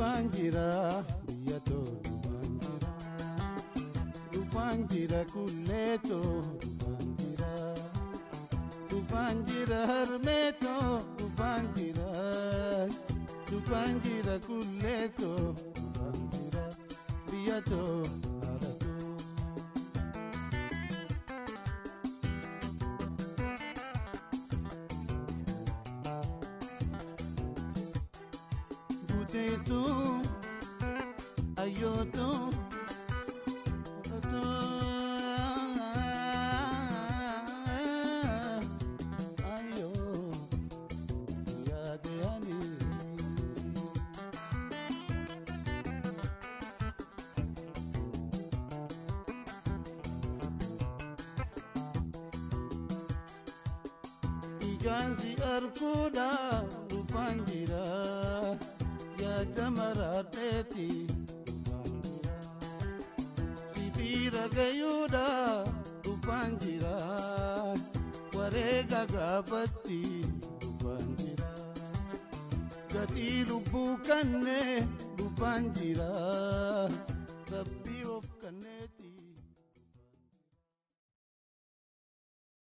Dhufaan jira biyya too dhufaan jira. Dhufaan jira kullee too dhufaan jira. Dhufaan jira harmee too dhufaan jira. Dhufaan jira kullee too dhufaan jira biyya too haadha too. Guuteetu ayyootu ayyoo yaade ani. Ijaan si arguudha dhufaan jira yaada maraadheeti dhufaan jira sibiira gayuudha dhufaan jira wareega gaafatti dhufaan jira gatii lubbuu kannee dhufaan jira. Rabbi.